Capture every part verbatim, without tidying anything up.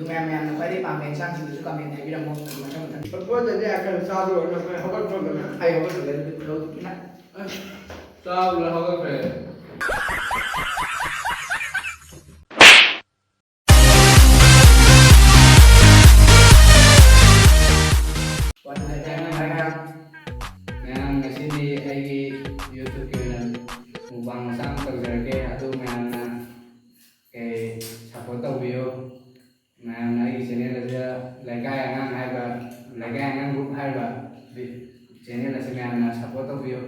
ꯃꯌꯥꯝ, ꯃꯌꯥꯝꯅ ꯈ꯭ꯋꯥꯏꯗꯒꯤ ꯄꯥꯝꯕ ꯌꯦꯟꯁꯥꯡꯁꯤꯡꯗꯨꯁꯨ comment ꯍꯥꯏꯕꯤꯔꯝꯃꯣ꯫ ꯑꯗꯨ ꯃꯊꯪ ꯃꯊꯪ ꯄꯣꯠꯇꯗꯤ ꯑꯩ ꯈꯔ ꯆꯥꯕ ꯂꯣꯏꯔ ꯅꯪ ꯍꯧꯒꯠꯄ ꯉꯝꯗꯅ꯫ ꯑꯩ ꯍꯧꯒꯠꯇ꯭ꯔꯤꯉꯩꯗ ꯂꯣꯏ ꯄꯨꯊꯣꯛ-, ꯏꯃꯥ꯫ ꯑꯁ, ꯆꯥꯕ ꯂꯣꯏ ꯍꯧꯒꯠꯈ꯭ꯔꯦ꯫ ꯃꯌꯥꯝ, ꯉꯁꯤꯗꯤ ꯑꯩꯒꯤ YouTube-ꯀꯤ ꯑꯣꯏꯅ mukbang ꯃꯆꯥ ꯑꯃ ꯇꯧꯖꯔꯛꯀꯦ꯫ ꯑꯗꯨ ꯃꯌꯥꯝꯅ ꯀꯩ support ꯇꯧꯕꯤꯌꯨ꯫ ꯃꯌꯥꯝꯅ ꯑꯩꯒꯤ channel ꯑꯁꯤꯗ ꯂꯩꯀꯥꯏ ꯑꯉꯥꯡ ꯍꯥꯏꯕ, ꯂꯩꯀꯥꯏ ꯑꯉꯥꯡ group ꯍꯥꯏꯕ vi-, channel ꯑꯁꯤ ꯃꯌꯥꯝꯅ support ꯇꯧꯕꯤꯌꯨ꯫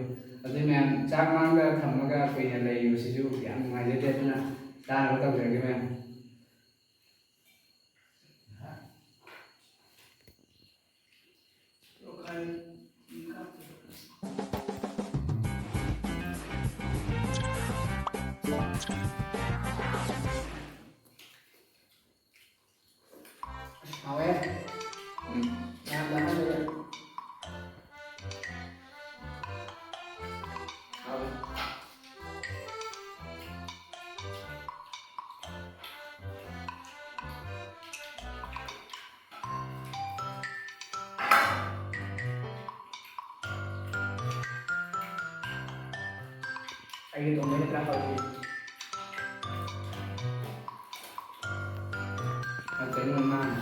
ꯑꯗꯨ ꯃꯌꯥꯝ ꯆꯥꯛ ꯃꯥꯡꯗ ꯊꯝꯃꯒ ꯀꯨꯏꯅ ꯂꯩꯕꯁꯤꯁꯨ ꯌꯥꯝ ꯅꯨꯡꯉꯥꯏꯖꯗꯦ꯫ ꯑꯗꯨꯅ ꯆꯥꯅꯕ ꯇꯧꯖꯔꯒꯦ ꯃꯌꯥꯝ꯫ ꯍꯥꯎꯋꯦ꯫ ꯎꯝ꯫ ꯌꯥꯝꯅ ꯍꯥꯎꯋꯦ꯫ ꯍꯥꯎꯋꯦ꯫ ꯑꯩꯒꯤ ꯊꯣꯡꯕꯅ ꯈꯔ ꯍꯥꯎꯏ꯫ ꯀꯩꯅꯣ ꯃꯥꯅ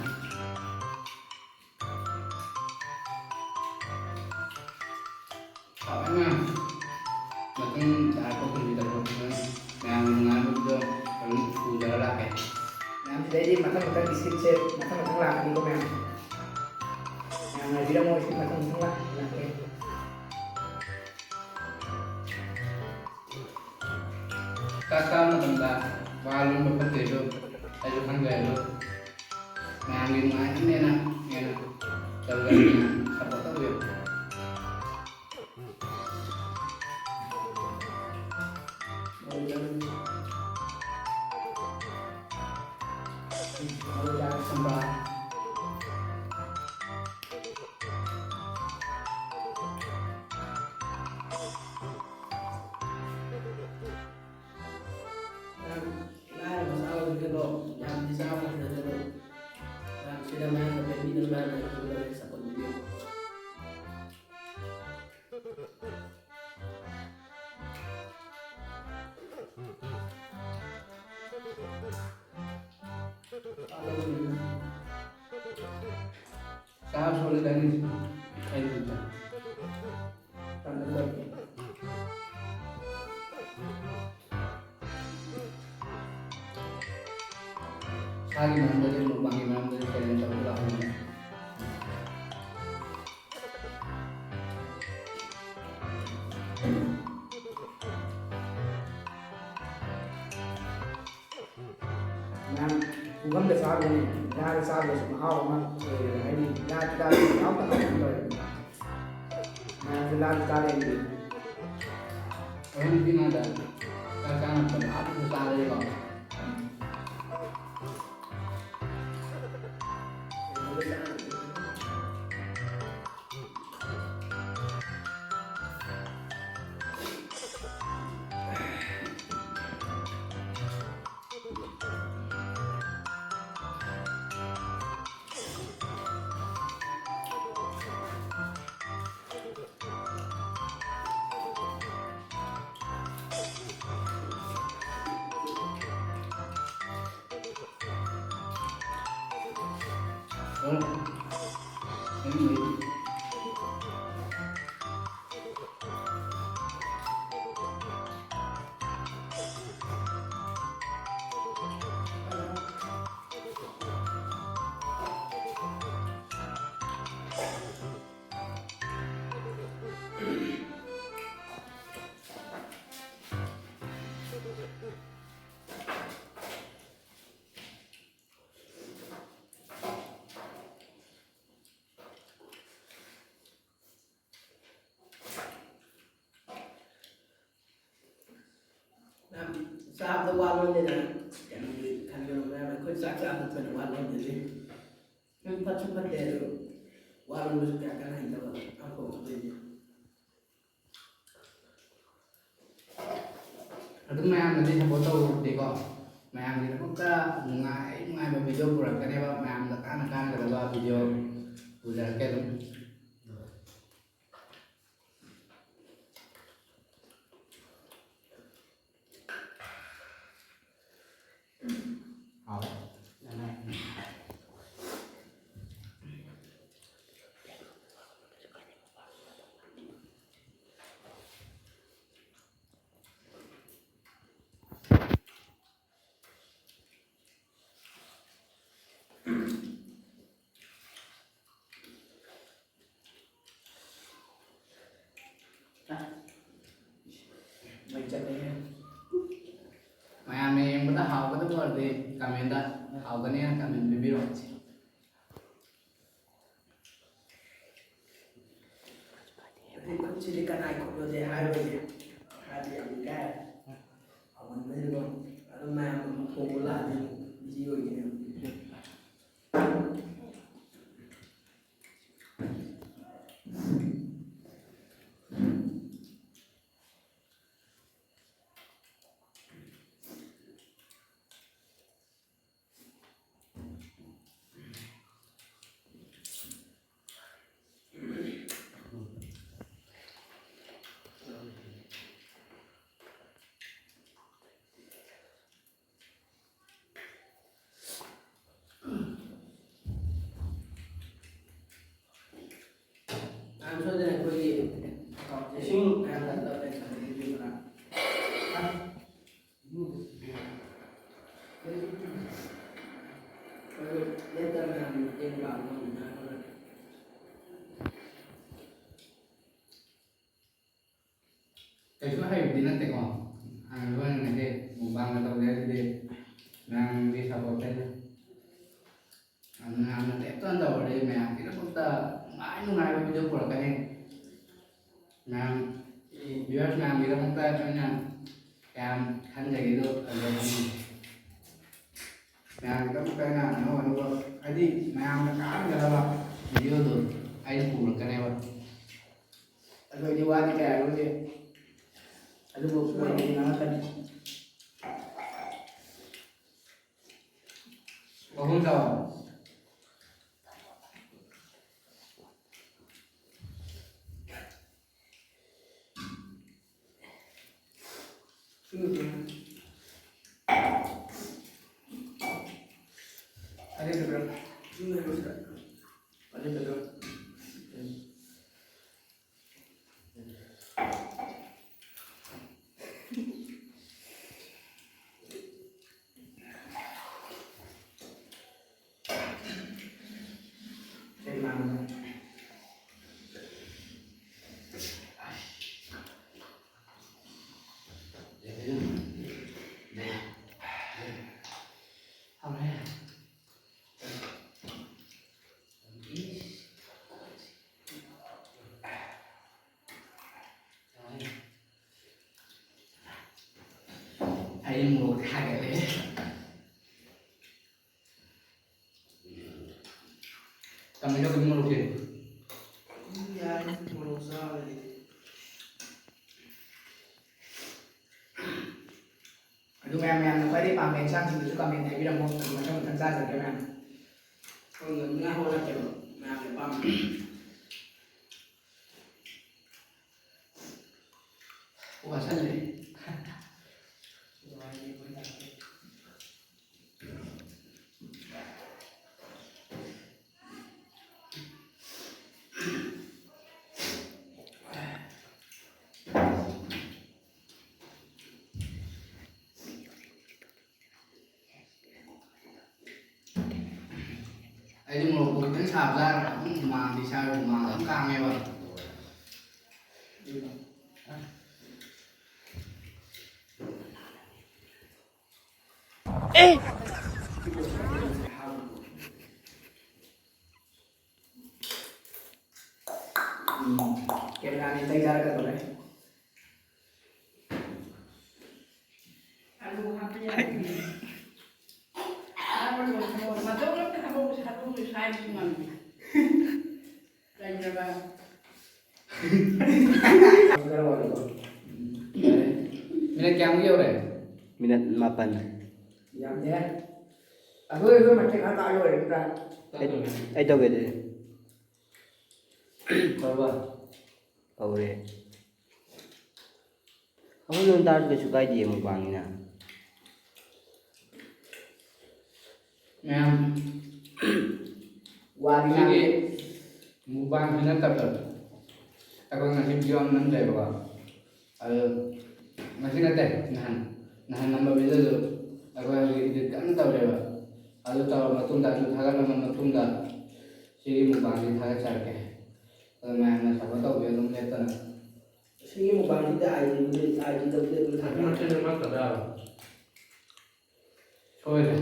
ꯍꯥꯎꯋꯦ ꯃꯌꯥꯝ꯫ ꯃꯇꯨꯡ ꯇꯥꯔꯛꯄ ꯈꯨꯟꯒꯤ ꯇꯧꯔꯛꯄꯗ ꯃꯌꯥꯝꯒꯤ ꯅꯨꯡꯉꯥꯏꯕꯗꯣ ꯑꯗꯨꯝ ꯄꯨꯖꯔ ꯂꯥꯛꯀꯦ꯫ ꯃꯌꯥꯝ ꯁꯤꯗꯩꯗꯤ ꯃꯊꯪ ꯃꯊꯪꯒꯤ skit-ꯁꯦ ꯃꯊꯪ ꯃꯊꯪ ꯂꯥꯛꯀꯅꯤꯀꯣ ꯃꯌꯥꯝ꯫ ꯃꯌꯥꯝ ꯉꯥꯏꯕꯤꯔꯝꯃꯣ, skit ꯃꯊꯪ ꯃꯊꯪ ꯂꯥꯛ-, ꯂꯥꯛꯀꯦ꯫ ꯆꯥꯛ ꯆꯥꯕ ꯃꯇꯝꯗ ꯋꯥ ꯂꯣꯟꯕ ꯐꯠꯇꯦ, ꯑꯗꯨ ꯑꯩꯁꯨ ꯈꯪꯖꯩ, ꯑꯗꯨ ꯃꯌꯥꯝꯒꯤ ꯅꯨꯡꯉꯥꯏꯅꯕꯅꯦꯅ ꯍꯦꯟꯅ ꯇꯧꯖꯕꯅꯤꯅ support ꯇꯧꯕꯤꯌꯨ꯫ ꯌꯥꯝ ꯂꯥꯏꯔꯕ ꯆꯥꯕꯗꯨꯗꯤꯀꯣ, ꯌꯥꯝꯗꯤ ꯆꯥꯕ ꯅꯠꯇꯦ, ꯑꯗꯨꯕꯨ ꯆꯥꯕ ꯁꯣꯜꯂꯦ ꯇꯥꯏꯃꯤꯡꯁꯦ꯫ ꯑꯩ ꯁꯥꯒꯤ ꯃꯔꯝꯗꯗꯤ, ꯃꯨꯛꯕꯥꯡꯒꯤ ꯃꯔꯝꯗꯗꯤ challenge ꯇꯧꯕ ꯂꯥꯛꯍꯟꯕꯅꯦ꯫ ꯃꯌꯥꯝ ꯄꯨꯈꯝꯗ ꯆꯥꯕꯗꯅꯦ, ꯂꯥꯗ ꯆꯥꯕꯗꯁꯨ ꯃꯍꯥꯎ ꯑꯃ ꯑꯣꯏꯌꯦꯕ꯫ ꯍꯥꯏꯗꯤ ꯂꯥꯗ ꯆꯥꯕꯗꯤ ꯃꯍꯥꯎ ꯇꯣꯉꯥꯟꯕ ꯑꯃ ꯇꯧꯋꯦꯕ꯫ ꯃꯌꯥꯝꯁꯨ ꯂꯥꯗ ꯆꯥꯔꯦꯗꯤ꯫ ꯑꯍꯟꯁꯤꯡ ꯉꯥꯛꯇ ꯆꯥꯛ ꯆꯥꯅꯕꯗ ꯂꯥꯗꯁꯨ ꯆꯥꯔꯦꯀꯣ꯫ ꯃꯌꯥꯝ ꯆꯥꯕꯗ ꯋꯥꯔꯣꯏꯗꯅ ꯀꯩꯅꯣꯒꯤ ꯈꯟꯒꯅꯨ ꯃꯌꯥꯝ꯫ ꯑꯩꯈꯣꯏ ꯆꯥꯛ ꯆꯥꯕꯗ ꯊꯣꯏꯅ ꯋꯥꯔꯣꯏꯗꯗꯤ꯫ ꯎꯝ, ꯐꯠꯁꯨ ꯐꯠꯇꯦ ꯑꯗꯨ ꯋꯥꯔꯣꯏꯕꯁꯨ ꯀꯌꯥ ꯀꯟꯅ ꯍꯩꯇꯕ ꯑꯐꯥꯎꯕ ꯑꯗꯨꯏꯅꯤ꯫ ꯑꯗꯨꯝ ꯃꯌꯥꯝꯅꯗꯤ support ꯇꯧꯔꯗꯤꯀꯣ, ꯃꯌꯥꯝꯒꯤꯗꯃꯛꯇ ꯅꯨꯡꯉꯥꯏ ꯅꯨꯡꯉꯥꯏꯕ ꯚꯤꯗꯤꯑꯣ ꯄꯨꯔꯛꯀꯅꯦꯕ, ꯃꯌꯥꯝꯗ ꯀꯥꯟꯅ ꯀꯥꯟꯅꯒꯗꯕ ꯚꯤꯗꯤꯑꯣ ꯄꯨꯖꯔꯛꯀꯦ ꯑꯗꯨꯝ꯫ ꯍꯥꯎꯋꯦ꯫ ꯃꯩ ꯆꯠꯂꯦꯍꯦ꯫ ꯃꯌꯥꯝꯅ ꯌꯦꯡꯕꯗ ꯍꯥꯎꯒꯗꯕ ꯑꯣꯏꯔꯗꯤ comment ꯍꯥꯎꯒꯅꯤ ꯍꯥꯏꯅ comment ꯄꯤꯕꯤꯔꯣ꯫ ꯁꯤꯗꯤ ꯀꯅꯥꯏ ꯈꯨꯠꯅꯣꯗꯤ ꯍꯥꯏꯔꯣꯏꯒꯦ꯫ ꯍꯥꯏꯕ ꯌꯥꯝ ꯏꯀꯥꯏ꯫ ꯍꯥꯎꯃꯟꯕꯁꯤꯗꯀꯣ꯫ ꯑꯗꯨꯝ ꯃꯌꯥꯝ ꯑꯃꯨꯛ ꯊꯣꯡꯕ ꯂꯥꯛꯑꯗꯤ ꯑꯃꯨꯛ busy ꯑꯣꯏꯒꯅꯦꯕ꯫ ꯃꯌꯥꯝ ꯁꯣꯏꯗꯅ ꯑꯩꯈꯣꯏꯒꯤ account ꯏꯁꯤꯡ ꯃꯌꯥꯝ ꯀꯩꯅꯣ ꯇꯧꯔꯦ, ꯀꯩꯅꯣ ꯇꯧꯕꯤꯌꯨꯗꯅ꯫ ꯑꯩꯈꯣꯏ ꯂꯦꯞꯇꯅ ꯃꯌꯥꯝꯒꯤ ꯃꯇꯦꯡ ꯄꯥꯡꯕ ꯉꯝꯅꯕ ꯍꯣꯠꯅꯒꯦ꯫ ꯀꯩꯁꯨ ꯍꯩꯕꯗꯤ ꯅꯠꯇꯦꯀꯣ꯫ ꯍꯥꯟꯅ ꯂꯣꯏꯅ ꯉꯁꯤ mukbang ꯇꯧꯖꯩ ꯍꯥꯏꯁꯤꯗꯤ ꯃꯌꯥꯝꯒꯤ support ꯇꯅꯤ꯫ ꯑꯗꯨꯅ ꯌꯥꯝꯅ ꯂꯦꯞꯇꯅ ꯇꯧꯔꯗꯤ ꯃꯌꯥꯝꯒꯤꯗꯃꯛꯇ ꯅꯨꯡꯉꯥꯏ ꯅꯨꯡꯉꯥꯏꯕ video ꯄꯨꯔꯛꯀꯅꯤ꯫ ꯃꯌꯥꯝ, viewers ꯃꯌꯥꯝꯒꯤꯗꯃꯛꯇ ꯑꯩꯅ ꯀꯌꯥꯝ ꯈꯟꯖꯒꯦꯗꯣ ꯑꯗꯨꯗ ꯈꯟꯕꯤꯌꯨ꯫ ꯃꯌꯥꯝꯒꯤꯗꯃꯛꯇ ꯑꯩꯅ ꯑꯅꯧ ꯑꯅꯧꯕ, ꯍꯥꯏꯗꯤ ꯃꯌꯥꯝꯅ ꯀꯥꯟꯅꯒꯗꯕ videoꯗꯣ ꯑꯩꯅ ꯄꯨꯔꯛꯀꯅꯦꯕ꯫ ꯑꯗꯨ ꯑꯣꯏꯗꯤ ꯋꯥꯗꯤ ꯀꯌꯥ ꯂꯣꯏꯗꯦ꯫ ꯑꯗꯨꯕꯨ ꯃꯣꯏꯗꯤ ꯉꯥꯡꯉꯛꯀꯅꯤ꯫ ꯑꯍꯨꯝ ꯆꯥꯎ꯫ ꯑꯗꯨ ꯄꯦꯄꯔ꯫ ꯑꯗꯨ ꯄꯦꯄꯔ꯫ ꯑꯩ ꯃꯣꯔꯣꯛ ꯊꯥꯒꯠꯂꯦ꯫ ꯀꯃꯥꯏꯅ ꯇꯧꯒꯦ ꯃꯣꯔꯣꯛꯁꯦ? ꯌꯥꯏ, ꯃꯣꯔꯣꯛ ꯆꯥꯕꯗꯤ꯫ ꯑꯗꯨ ꯃꯌꯥꯝ, ꯃꯌꯥꯝꯅ ꯈ꯭ꯋꯥꯏꯗꯒꯤ ꯄꯥꯝꯕ ꯏꯟꯁꯥꯡꯁꯤꯡꯗꯨꯁꯨ comment ꯍꯥꯏꯕꯤꯔꯝꯃꯣ, ꯑꯗꯨ ꯃꯊꯪ ꯃꯊꯪ ꯆꯥꯖꯔꯛꯀꯦ ꯃꯌꯥꯝ꯫ ꯈꯪꯗꯕꯅꯤꯅ ꯍꯧꯔꯛꯀꯦꯕ, ꯃꯌꯥꯝꯅ ꯑꯄꯥꯝꯕ꯫ ꯋꯥꯁꯜꯂꯦ꯫ ꯑꯩꯗꯤ ꯃꯣꯔꯣꯛꯇꯣ ꯈꯤꯇꯪ ꯁꯥꯕ ꯆꯥꯔꯒ ꯑꯗꯨꯝ ꯍꯨꯃꯥꯡꯗꯤ ꯁꯥꯔ ꯍꯨꯃꯥꯡ ꯑꯗꯨꯝ ꯀꯥꯡꯉꯦꯕ꯫ ꯑꯦ! ꯎꯝ, cameraman ꯆꯩ ꯆꯥꯔꯛꯀꯗꯧꯔꯦ꯫ ꯑꯂꯨ ꯍꯥꯞꯄ ꯌꯥꯏ꯫ ꯃꯇꯧ ꯑꯝꯇ ꯍꯥꯞꯄꯛꯑꯣ, ꯁꯥꯗꯣꯡꯗꯣ ꯁꯥꯏꯕꯁꯨ ꯉꯝꯗꯦ꯫ ꯂꯩꯇ꯭ꯔꯕ? ꯃꯤꯅꯠ ꯀꯌꯥꯃꯨꯛ ꯌꯧꯔꯦ? ꯃꯤꯅꯠ ꯃꯥꯄꯟ꯫ ꯌꯥꯝꯗꯦ꯫ ꯑꯩꯈꯣꯏ ꯑꯩꯈꯣꯏ ꯃꯇꯦꯛ ꯈꯔ ꯇꯥꯛꯑꯒ ꯂꯣꯏꯔꯦ ꯅꯠꯇ꯭ꯔꯥ? ꯑꯩ, ꯑꯩ ꯇꯧꯒꯦ ꯑꯗꯨꯗꯤ꯫ ꯇꯧꯔꯕ? ꯍꯧꯔꯦ꯫ ꯑꯩꯈꯣꯏ ꯂꯣꯟ ꯇꯥꯔꯁꯨ ꯀꯩꯁꯨ ꯀꯥꯏꯗꯦ ꯃꯨꯛꯕꯥꯡꯅꯤꯅ꯫ ꯃꯌꯥꯝ, ꯋꯥꯗꯤ ꯁꯤꯒꯤ ꯉꯥꯡꯉꯦ꯫ ꯃꯨꯛꯕꯥꯡꯁꯤ ꯅꯠꯇꯕꯗꯣ, ꯑꯩꯈꯣꯏ ꯉꯁꯤ ꯚꯤꯗꯤꯑꯣ ꯑꯃ ꯅꯝꯖꯩꯕꯀꯣ꯫ ꯑꯗꯨ ꯉꯁꯤ ꯅꯠꯇꯦ, ꯅꯍꯥꯟ, ꯅꯍꯥꯟ ꯅꯝꯕ ꯚꯤꯗꯤꯑꯣꯗꯨ ꯑꯩꯈꯣꯏ ꯍꯧꯖꯤꯛ ꯏꯗꯤꯠ ꯀꯟꯅ ꯇꯧꯔꯦꯕ꯫ ꯑꯗꯨ ꯇꯧꯔꯕ ꯃꯇꯨꯡꯗ, ꯑꯗꯨ ꯊꯥꯒꯠꯂꯕ ꯃꯇꯨꯡꯗ ꯁꯤꯒꯤ ꯃꯨꯛꯕꯥꯡꯁꯤ ꯊꯥꯒꯠꯆꯔꯛꯀꯦ꯫ ꯑꯗꯨ ꯃꯌꯥꯝꯅ ꯁꯞꯄꯣꯔꯠ ꯇꯧꯕꯤꯌꯨ ꯑꯗꯨꯝ ꯂꯦꯞꯇꯅ꯫ ꯁꯤꯒꯤ ꯃꯨꯛꯕꯥꯡꯁꯤꯗ ꯑꯥꯏ ꯖꯤꯕꯨꯗꯤ, ꯑꯥꯏ ꯖꯤꯗꯕꯨꯗꯤ ꯑꯗꯨꯝ ꯊꯥꯒꯠꯂꯛꯀꯦ꯫ ꯁꯣꯏꯔꯦ꯫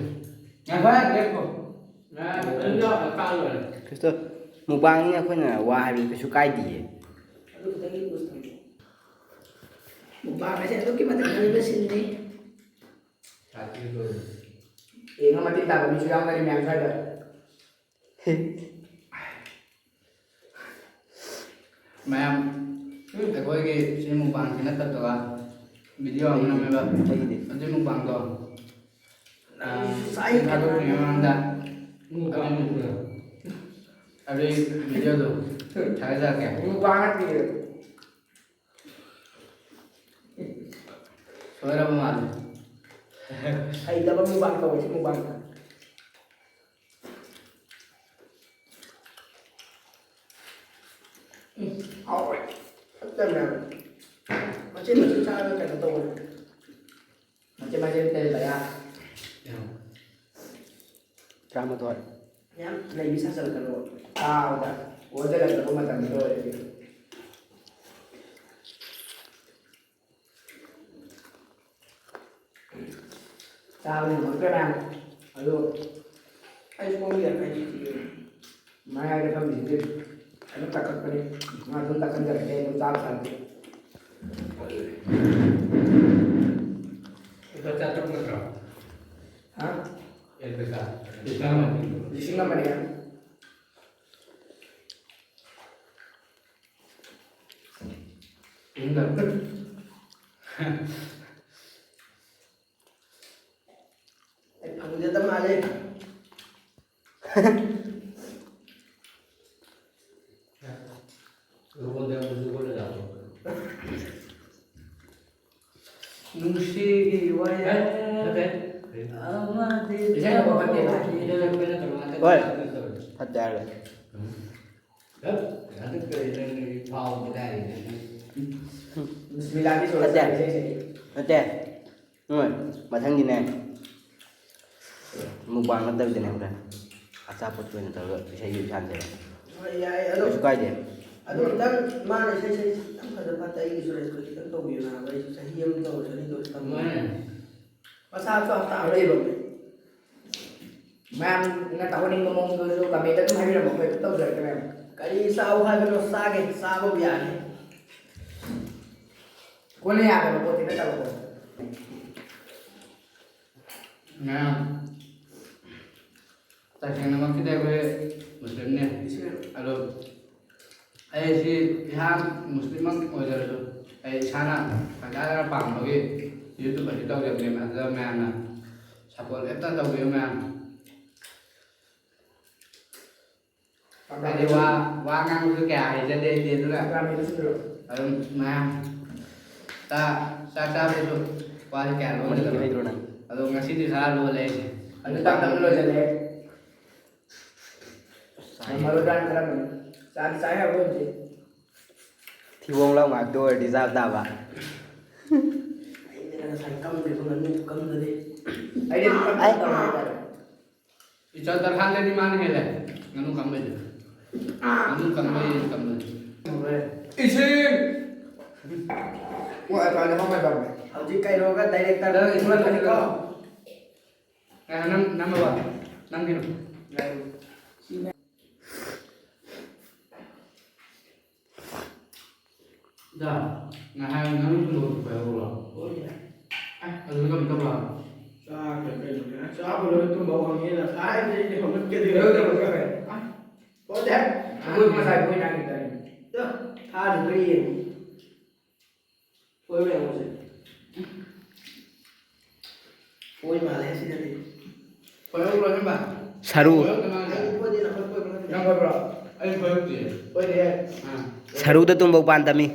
ꯉꯥꯏꯈꯣ, ꯂꯦꯞꯈꯣ꯫ ꯉꯥꯏꯈꯣ, ꯑꯗꯨꯝ ꯌꯥꯎꯔꯒ ꯀꯛꯑ ꯂꯣꯏꯔꯦ꯫ ꯀ꯭ꯔꯤꯁꯇꯣ, ꯃꯨꯛꯕꯥꯡꯅꯤ ꯑꯩꯈꯣꯏꯅ ꯋꯥ ꯍꯥꯏꯕꯗꯤ ꯀꯩꯁꯨ ꯀꯥꯏꯗꯤꯌꯦ꯫ ꯑꯗꯨ ꯈꯤꯇꯪ ꯏꯪꯂꯤꯁ ꯊꯝꯃꯣ꯫ ꯃꯨꯛꯕꯥꯡ ꯍꯥꯏꯁꯦ ꯑꯗꯨꯛꯀꯤ ꯃꯇꯤꯛ ꯐꯖꯕ ꯁꯤꯟꯅꯤ꯫ ꯌꯦꯡꯉ ꯃꯇꯤꯛ ꯇꯥꯕ ꯃꯤꯁꯨ ꯌꯥꯎꯅꯔꯤ ꯃꯌꯥꯝ ꯁ꯭ꯋꯥꯏꯗ꯫ ꯃꯌꯥꯝ, ꯑꯩꯈꯣꯏꯒꯤ ꯁꯤ ꯃꯨꯛꯕꯥꯡꯁꯤ ꯅꯠꯇꯕ ꯚꯤꯗꯤꯑꯣ ꯑꯃ ꯅꯝꯃꯦꯕ꯫ ꯑꯩꯒꯤꯗꯤ꯫ ꯑꯗꯨꯏ ꯃꯨꯛꯕꯥꯡꯗꯣ, ꯑꯥ, ꯁꯤ ꯊꯥꯗꯣꯛꯇ꯭ꯔꯤꯉꯩ ꯃꯃꯥꯡꯗ ꯑꯗꯨꯏ ꯚꯤꯗꯤꯑꯣꯗꯣ ꯊꯥꯒꯠꯆꯔꯛꯀꯦ꯫ ꯃꯨꯛꯕꯥꯡ ꯅꯠꯇꯤꯌꯦ꯫ ꯁꯣꯏꯔꯕ ꯃꯥꯜꯂꯦ꯫ ꯍꯩꯇꯕ ꯃꯨꯛꯕꯥꯡ ꯇꯧꯋꯦ ꯁꯤ ꯃꯨꯛꯕꯥꯡꯗ꯫ ꯎꯝ, ꯍꯥꯎꯋꯦ꯫ ꯐꯖꯅ ꯃꯆꯦꯠ ꯃꯆꯦꯠ ꯆꯥꯔꯒ ꯀꯩꯅꯣ ꯇꯧꯕꯅꯦ꯫ ꯃꯆꯦꯠ ꯃꯆꯦꯠ ꯇꯩꯔꯒ ꯌꯥ꯫ ꯇꯔꯥꯃꯥꯊꯣꯏ꯫ ꯌꯥꯝ ꯂꯩꯕꯤ ꯁꯥꯖꯜꯂꯛꯀꯅꯣ꯫ ꯇꯥꯕꯗ ꯑꯣꯟꯁꯤꯜꯂꯛꯇꯕ ꯃꯇꯝꯗ ꯑꯣꯏꯔꯗꯤ꯫ ꯆꯥꯕ ꯉꯝꯃꯛꯇ꯭ꯔꯦ ꯃꯌꯥꯝ꯫ ꯑꯗꯨ ꯑꯩ ꯁꯣꯝꯒꯤ ꯑꯩ ꯃꯌꯥꯏꯗ ꯐꯝꯃꯤꯁꯤꯗꯤ ꯑꯗꯨꯝ ꯇꯛꯈꯠꯄꯅꯤ꯫ ꯃꯥ ꯑꯗꯨꯝ ꯇꯛꯈꯠꯆꯔꯛꯀꯦ, ꯑꯩ ꯑꯗꯨꯝ ꯆꯥꯕ ꯁꯥꯔꯛꯀꯦ꯫ ꯂꯨꯄꯥ ꯆꯥꯇ꯭ꯔꯨꯛ ꯅꯠꯇ꯭ꯔꯣ? ꯍꯥ? ꯑꯦ, ꯄꯩꯁꯥ? ꯂꯤꯁꯤꯡ ꯑꯃ꯫ ꯂꯤꯁꯤꯡ ꯑꯃꯅꯦ꯫ ꯐꯪꯖꯗ ꯃꯥꯜꯂꯦ꯫ ꯅꯨꯡꯁꯤꯒꯤ ꯋꯥꯔꯤ ꯑꯃꯗꯤ ꯍꯣꯏ꯫ ꯐꯠꯇꯦ ꯍꯥꯏꯔꯒ꯫ ꯕꯤꯁꯃꯤꯜꯂꯥꯍꯒꯤ ꯁꯣꯔ ꯅꯠꯇꯦ꯫ ꯏꯁꯩꯁꯦ꯫ ꯅꯠꯇꯦ꯫ ꯍꯣꯏ꯫ ꯃꯊꯪꯒꯤꯅꯦ꯫ ꯃꯨꯛꯕꯥꯡ ꯅꯠꯇꯕꯤꯗꯅꯦ ꯍꯣꯔꯦꯟ꯫ ꯑꯆꯥꯄꯣꯠꯀꯤ ꯑꯣꯏꯅ ꯇꯧꯔꯒ ꯏꯁꯩꯒꯤ ꯁꯥꯟꯁꯦꯕ꯫ ꯍꯣꯏ, ꯌꯥꯏ꯫ ꯑꯗꯣ, ꯀꯩꯁꯨ ꯀꯥꯏꯗꯦ꯫ ꯑꯗꯣ ꯑꯝꯇꯪ ꯃꯥꯅ ꯏꯁꯩ ꯁꯛꯏꯁꯦ ꯈꯤꯇꯪ ꯐꯖ ꯐꯠꯇ ꯑꯩꯒꯤꯁꯨ respect ꯈꯤꯇꯪ ꯇꯧꯕꯤꯌꯨ ꯅꯥꯕ꯫ ꯑꯩꯁꯨ ꯆꯍꯤ ꯑꯃ ꯇꯧꯔ ꯆꯍꯤ ꯇꯧꯔ ꯇꯝꯕ꯫ ꯃꯥꯅꯦ꯫ ꯃꯁꯥꯁꯨ ꯍꯞꯇꯥ ꯑꯃ ꯂꯩꯕ꯫ ꯃꯌꯥꯝꯅ ꯇꯧꯍꯟꯅꯤꯡꯕ ꯃꯑꯣꯡꯗꯨꯁꯨ comment ꯑꯗꯨꯝ ꯍꯥꯏꯕꯤꯔꯝꯃꯣ, ꯑꯩꯈꯣꯏ ꯑꯗꯨꯝ ꯇꯧꯖꯔꯛꯀꯦ ꯃꯌꯥꯝ꯫ ꯀꯔꯤ ꯆꯥꯎ ꯍꯥꯏꯕꯅꯣ? ꯆꯥꯒꯦ, ꯆꯥꯕꯕꯨ ꯌꯥꯅꯤ꯫ ꯀꯣꯟꯅ ꯌꯥꯗꯕ ꯄꯣꯠꯇꯤ ꯅꯠꯇꯕꯀꯣ꯫ ꯃꯌꯥꯝ ꯇꯁꯦꯡꯅꯃꯛꯀꯤꯗꯤ ꯑꯩꯈꯣꯏ ꯃꯨꯁꯂꯤꯝꯅꯦ꯫ ꯑꯗꯣ ꯑꯩ ꯁꯤ ꯏꯁꯥ ꯃꯨꯁꯂꯤꯝꯃꯛ ꯑꯣꯏꯖꯔꯁꯨ ꯑꯩ ꯏꯁꯥꯅ ꯄꯪꯁꯥꯗ ꯄꯥꯝꯕꯒꯤ YouTube ꯑꯁꯤ ꯇꯧꯖꯕꯅꯦ꯫ ꯑꯗꯨꯗ ꯃꯌꯥꯝꯅ support ꯑꯝꯇ ꯇꯧꯕꯤꯌꯨ ꯃꯌꯥꯝ꯫ ꯍꯥꯏꯗꯤ ꯋꯥ, ꯋꯥ ꯉꯥꯡꯕꯁꯨ ꯀꯌꯥ ꯍꯩꯖꯗꯦ ꯑꯩꯗꯤ, ꯑꯗꯨꯅ ꯑꯗꯨꯝ ꯃꯌꯥꯝ ꯆꯥ-, ꯆꯥꯛ ꯆꯥꯕꯗꯁꯨ ꯋꯥꯁꯦ ꯀꯌꯥ ꯂꯣꯟꯗꯦꯗꯅ꯫ ꯍꯩꯇ꯭ꯔꯣ ꯅꯪ? ꯑꯗꯣ ꯉꯁꯤꯗꯤ ꯈꯔ ꯂꯣꯜꯂꯦ ꯑꯩꯁꯦ꯫ ꯑꯗꯨ ꯇꯞ ꯇꯞꯅ ꯂꯣꯏꯁꯤꯜꯂꯦ꯫ ꯆꯥꯏ꯫ ꯃꯔꯣꯏ ꯃꯔꯥꯡ ꯈꯔ ꯆꯥꯗꯤ ꯆꯥ ꯌꯥꯕ ꯑꯣꯏꯔꯗꯤ꯫ ꯊꯤꯕꯣꯡ ꯂꯥꯎ ꯉꯥꯛꯇ ꯑꯣꯏꯔꯗꯤ ꯆꯥꯕ ꯇꯥꯕ꯫ ꯑꯩꯅ ꯉꯁꯥꯏ ꯀꯝꯗ꯭ꯔꯤꯕ ꯉꯥꯅꯨ ꯀꯝꯗꯗꯤ꯫ ꯑꯩꯗꯤ ꯑꯗꯨꯝ ꯀꯝ ꯑꯩ ꯇꯧꯔꯦ ꯍꯥꯏꯇꯥꯔꯦ꯫ ꯏꯆꯟ ꯇꯔꯈꯥꯟꯗꯗꯤ ꯃꯥꯅ ꯍꯦꯜꯂꯦ ꯉꯥꯅꯨ ꯀꯝꯕꯩꯗꯤ꯫ ꯉꯥꯅꯨ ꯀꯝꯕꯩ ꯀꯝꯕꯩ꯫ ꯏꯁꯤꯡ! ꯍꯧꯖꯤꯛ ꯀꯩꯅꯣꯒ director ꯅꯪ ꯏꯁꯤꯡ ꯊꯣꯛꯂꯛꯀꯅꯤꯀꯣ꯫ ꯉꯥꯏꯈꯣ, ꯅꯝ-, ꯅꯝꯃꯕ? ꯅꯝꯈꯤꯅꯨ꯫ ꯗꯥ, ꯉꯥꯏꯍꯥꯛ ꯉꯥꯅꯨ ꯊꯣꯡꯕ ꯄꯨꯊꯣꯛꯄ ꯌꯥꯎꯕ꯭ꯔꯣ? ꯑꯦ, ꯑꯗꯨꯗ ꯀꯃꯥꯏ ꯇꯧꯕ? ꯆꯥꯈ꯭ꯔꯦ ꯀꯩꯅꯣꯅꯦ꯫ ꯆꯥꯕ ꯂꯣꯏꯔ ꯇꯨꯝꯕ ꯍꯧꯔꯝꯃꯦꯅ ꯉꯁꯥꯏꯗꯒꯤ ꯍꯧꯒꯠꯀꯗꯣꯏꯔꯣ? ꯂꯣꯏꯔ ꯇꯨꯝꯕ ꯆꯠꯈ꯭ꯔꯦ꯫ ꯑ? ꯍꯣꯏꯗ꯫ ꯑꯩꯈꯣꯏ ꯉꯁꯥꯏ ꯕꯣꯏ ꯅꯥꯏꯟꯒꯤ ꯇꯥꯏꯝ꯫ ꯇꯨ, ꯊꯥꯗꯨꯗ ꯌꯦꯡꯉꯨ꯫ ꯍꯣꯏ ꯃꯌꯥꯝꯁꯦ꯫ ꯍꯣꯏ ꯃꯥꯜꯂꯦ ꯁꯤꯗꯗꯤ꯫ ꯁꯔꯨ꯫ ꯁꯔꯨꯗ ꯇꯨꯝꯕ ꯎꯄꯥꯟ ꯇꯝꯃꯤ꯫